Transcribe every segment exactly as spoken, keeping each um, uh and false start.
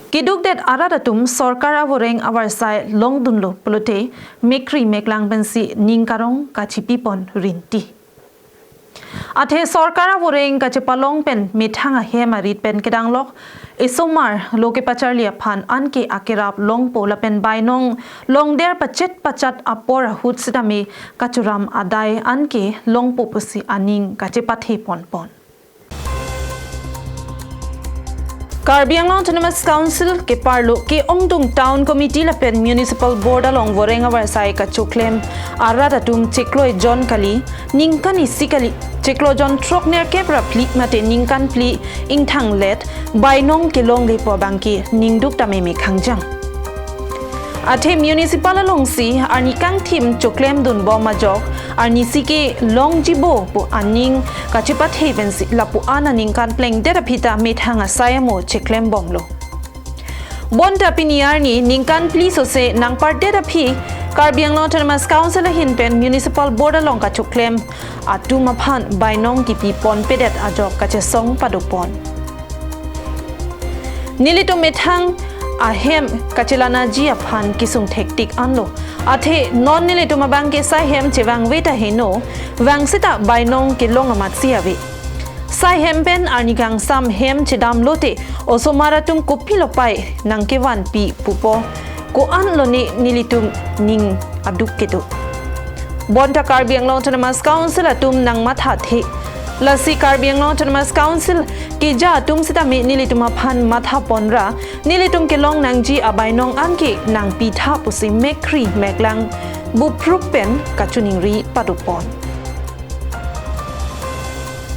Keduk det arat atum sorkar avoreng avarsai longdunlo pulote mekri meklang pensi ning karong kachipipon rinti. Athe sorkar avoreng kachepalong pen methang ahem arit pen kedanglok esomar lo kepacharli aphan anke akerap longpo lapen bainong longder pachet pachat apor ahut sitame kachuram adai anke longpo pusi aning kachepathe ponpon. Karbi Anglong Autonomous Council keparlo ke-ongdung Town Committee lapen Municipal Board along voreng avarsai kachoklem arat atum chiklo jon kali, ningkan isi kali, chiklo jon throknerkep ra phli mate ningkan phli ingthanglet bainong kelonglepo abangke ningduk tame mekhangjang. Athe municipal alongsi arni kangthim choklemdunbom ajok arnisi kelongjibo pu aning kachepathe pensi lapu-an aningkan plengdet aphi ta methang asai amo cheklembomlo. Bonta pini arni ningkan phli sose nangpardet aphi Karbi Anglong Autonomous Council ahin pen Municipal Board along kachoklem atum aphan bainong kipiponpedet ajok kachesong padopon. Nelitum methang ahem kachelanaji aphan kesung thektik anlo. Athe non nelitum abangke sai hem chevangve ta heno, vang seta bainong kelong amatsi ave. Sai hem pen arni kangsam hem chedamlote osomar atum kopilo pai nangkevanpi pupo. Ko-an lone nelitum ning aduk kedo. Bonta Karbi Anglong Autonomous Council atum nangmathathe. Lasi Karbi Anglong Autonomous Council keja atum sitame nelitum aphan mathaponra, nelitum kelong nangji abainong anke nangpitha pusi mekri meklang buprup pen kachiningri padopon.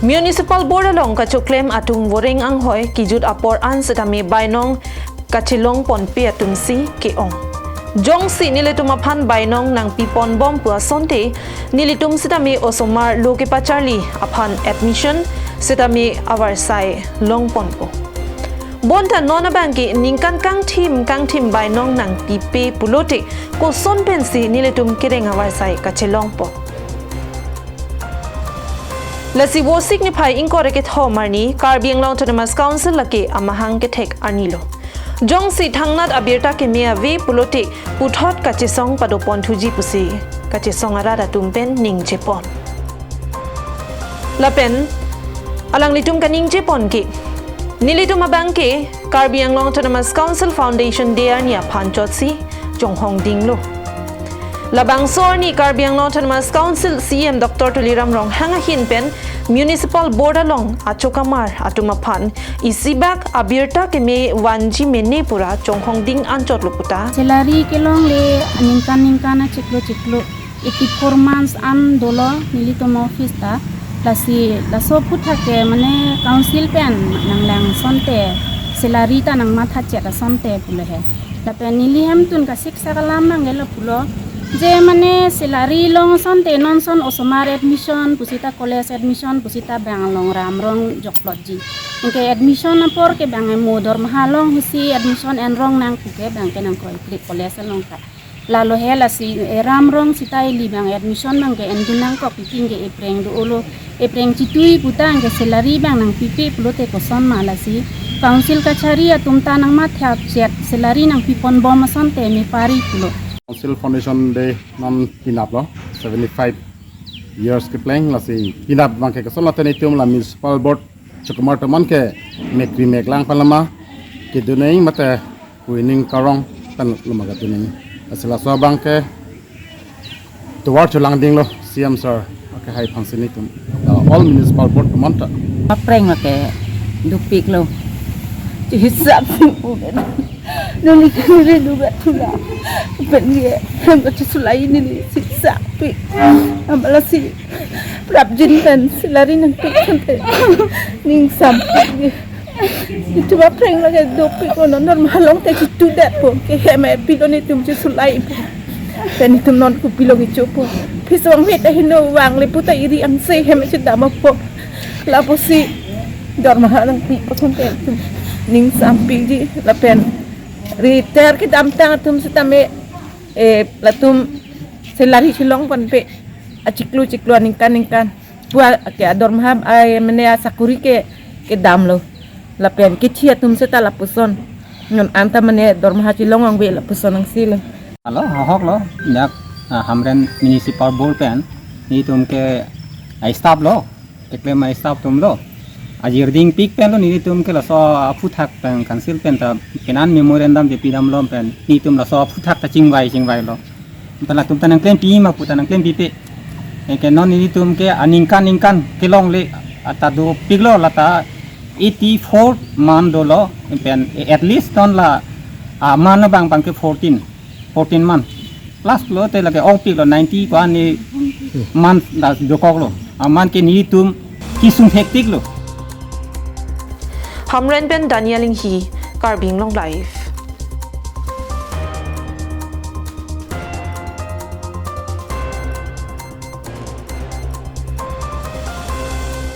Municipal Board along kachoklem atum voreng anghoi kijut apor an sitame bainong kachelongponpe atumsi ke-ong. Jongsi nelitum aphan bainong nangpiponbom pu asonte, nelitum sitame osomar lo kepacharli aphan admission sitame avarsai longponpo. Bonta non abangke ningkan kangthim kangthim bainong nangpipe pulote koson pensi nelitum kereng avarsai kachelongpo. Lasi Vosik niphai ingkoi ra kethom arni Karbi Anglong Autonomous Council lake amahang kethek arnilo. Jongsi thangnat abirta keme ave pulote puthot kachesong padoponthuji pusi kachesong arat atum pen ningjepon. Lapen alanglitum kaningjepon ke, nelitum abangke Karbi Anglong Autonomous Council Foundation Day arni aphan chotsi chonghongdinglo. Labangso arni Karbi Anglong Autonomous Council C E M Doctor Tuliram Ronghang ahin pen Municipal Board along achokamar atum aphan isibak abirta keme vanji mene pura chonghongding anchotlo puta. Salary kelongle ningkan ningkan achiklo chiklo eighty-four months an dolo nelitum office ta. Lasi laso aphuthak ke mane council pen nanglang asonte salary ta nangmatha chet asonte pulo he. Lapen neli hemtun kasiksak alam nangkelo pulo. Je mane salary long asonte non ason osomar admission pusita college admission pusita bang along ram rong jokplotji. Anke admission apor ke bang emo dormaha long husi admission enrong nang puke bang ke nangkroikre college along ta. Lalo he lasi, eh, ram rong sita ili bang admission bang ke endun nangkok iping ke epreng do-olo, epreng chitui puta anke salary bang nangpipe pulote koson ma lasi council kachari atum ta nangmatha chet salary nangpiponbom asonte mepari pulo. Council Foundation Day non pinaplo, seventy-five years kepleng, lasi pinap bang ke koson late nelitum la Municipal Board chokamar atum an ke mekri meklang pen lama kedun nang mate pu ining karong pen lama kedun nang. Lasi laso abang ke tovar cholangdinglo C M sir. Okay, hai aphansi nelitum, uh, all municipal board atum anta. Apreng lake dukpiklo. Chihisap pu kan. Neli kan rindu gat thula. Pen ye, pen ko chisulai neli sisapik. Amalasi prapjin pen salary nangpik asonte ningsampik. Itum apreng lake dopik lo, non dormaha long te chitudetpo, ke hem pilo nelitum chisulaipo. Pen itum non kopilo kechopo. Phisong met ahino vangle puta iri angse hem chedampo. Lapusi dormaha nangpipo asonte itum ningsampikji lapen retire kedamtang atum sitame, eh, latum salary chelongponpe achiklo chiklo aningkan ningkan. Pu ake adormaha ai mane asakuri ke kedamlo. Lapen kithi atum seta lapuson. Non anta mane dormaha chelong angve lapuson angsi lo. Alo, ahok lo, dak, ah, Hamren Municipal Board pen, nelitum ke, ah, staff lo, keklem a-staff atum lo. Ajir dingpik pen lo nelitum ke laso aphuthak pen council pen ta, kenan memorandum je pidam lo pen, nelitum laso aphuthak ta chingvai, chingvai lo. Pen latum ta nangklempi ma pu ta nangklempipe. Anke non nelitum ke aningkan ningkan kelongle ata dopik lo, lata eighty-four month dolo, pen at least non la, ah, month abang abang ke fourteen, fourteen month. Plus lo te lake ongpik lo ninety ko-an ni month la dokok lo. Amonit ke nelitum kesung thektik lo. Hamren pen Daniel Inghi, Karbi Anglong Live.